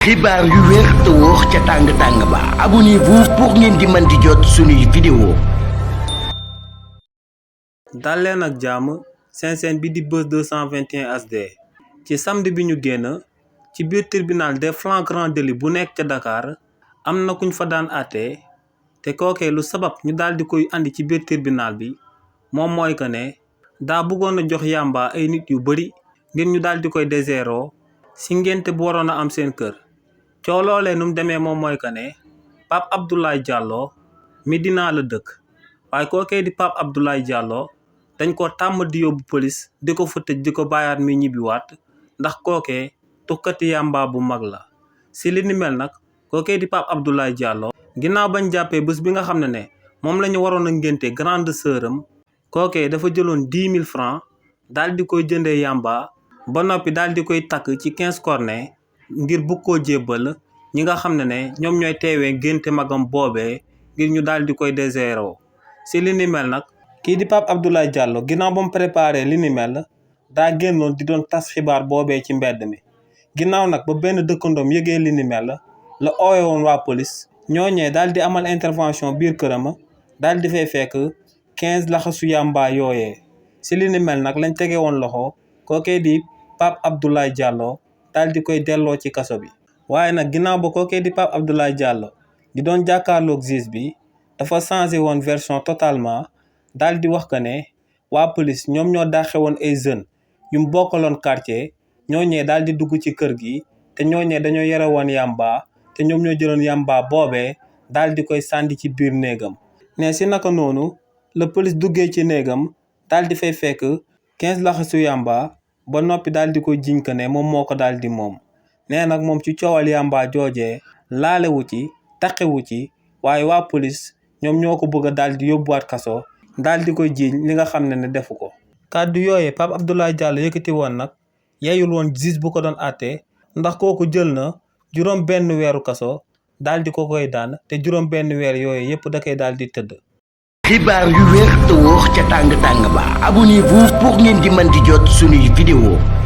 xibaar yu wér te wóor ca tàng ba abonnez-vous pour ngeen di mën di jot suñuy vidéo. dal leen ak jàmm seen chaîne bi di Buzz 221 HD ci samedi bi ñu génn ci biir tribunal des flagrants délits bu nekk ca Dakar am na kuñ fa daan àtte te kookee lu sabab ñu daal di koy andi ci biir tribunal bi moom mooy que ne daa bëggoon a jox yàmba ay nit yu bari ngir ñu daal di koy déseroo si ngénte bu waroon a am seen kër. coow loolee nu mu demee moom mooy que ne Pape Abdoulaye Diallo Médina la dëkk waaye kookee di Pape Abdoulaye Diallo dañ ko tàmm di yóbbu police di ko fa tëj di ko bàyyaat mi ñibbiwaat ndax kookee tukkati yàmba bu mag la. si li ni mel nag kookee di Pape Abdoulaye Diallo ginnaaw bañ jàppee bés bi nga xam ne moom la ñu waroon a ngénte grande sœuram kookee dafa jëloon 10 000 francs daal di koy jëndee yàmba ba noppi daal di koy takk ci 15 cornet ngir bu koo jébbal ñi nga xam ne ñoom ñooy teewee ngénte magam boobee ngir ñu daal di koy déseroo. si li ni mel nag kii di Pape Abdoulaye Diallo ginnaaw ba mu préparé li ni mel daa génnoon di doon tas xibaar boobee ci mbedd mi ginnaaw nag ba benn dëkkandoom yëgee li ni mel la oowe woon waa police ñooñee daal di amal intervention biir këram daal di fay fekk 15 laxasu yàmbaa yooyee. si li ni mel nag lañ tege woon loxo kookee di Pape Abdoulaye Diallo daal di koy delloo ci kaso bi. waaye nag ginnaaw ba kookee di Pape Abdoulaye Diallo di doon jàkkaarloog juge bi dafa changé woon version totalement daal di wax que ne waa police ñoom ñoo dàqe woon ay jeunes yu mu bokkaloon quartier ñooñee daal di dugg ci kër gi te ñooñee dañoo yore woon yàmba te ñoom ñoo jëloon yàmba boobee daal di koy sànni ci biir néegam. ne si naka noonu la police duggee ci néegam daal di fay fekk 15 laxasu yàmba ba noppi daal di koy jiñ que ne moom moo ko daal di moom. nee nag moom ci coowal yàmba joojee laalewu ci taqewu ci waaye waa police ñoom ñoo ko bëgg a daal di yóbbuwaat kaso daal di koy jiiñ li nga xam ne defu ko. kàddu yooyee Pape Abdoulaye Diallo yëkkati woon nag yeyul woon juge bu ko doon àtte ndax kooku jël na juróom benn weeru kaso daal di ko koy daan te juróom benn weer yooyu yëpp da koy daal di tëdd. xibaar yu wér te wóor ca tàng ba abonnez-vous pour ngeen di mën di jot suñuy vidéo.